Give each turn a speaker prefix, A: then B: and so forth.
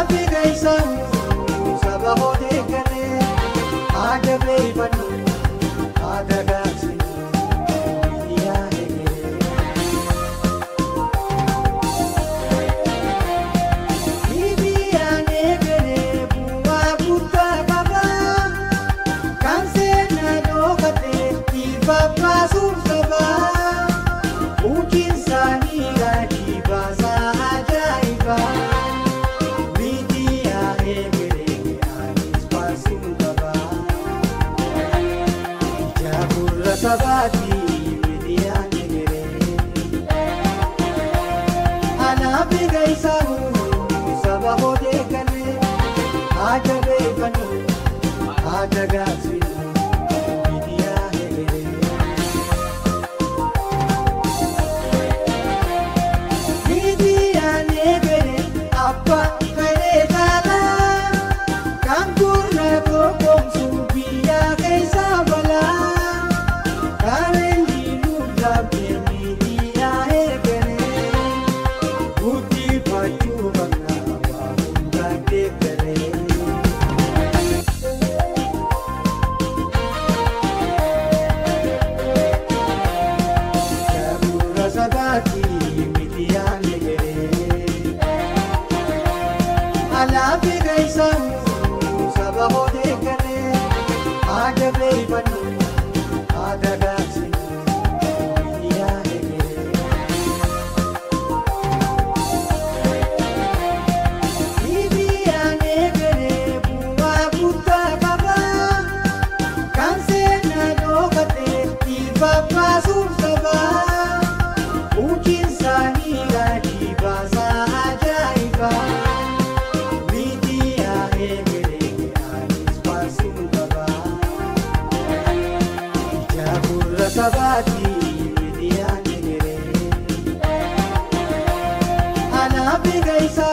A: Alaafi keessa saba hodee galee haadha beefannu haadha gaasinu miidiyaa eegalee. Miidiyaan eegalee bu'aa guddaa qaba kan seenaa dhookatee ifa baasuuf saba hojiin isaanii gaadii baasaa ajaa'iba. Sabati miidiyaan eegalee alaafi keessa saba hodee galee haadha beefannu haadha gaasinu miidiyaa eegalee. Miidiyaan eegalee abbaa fedhee caalaa kan gurra tokkomsu biyya keessa balaa. Alaafi keessa saba hodee galee haadha beefannu haadha gaasinu miidiyaa eegalee. Miidiyaan eegalee bu'aa guddaa qaba kan seenaa dhookatee ifa baasuuf saba hojiin isaanii gaadii baasaa ajaa'iba. Sabati miidiyaan eegalee alaafi keessa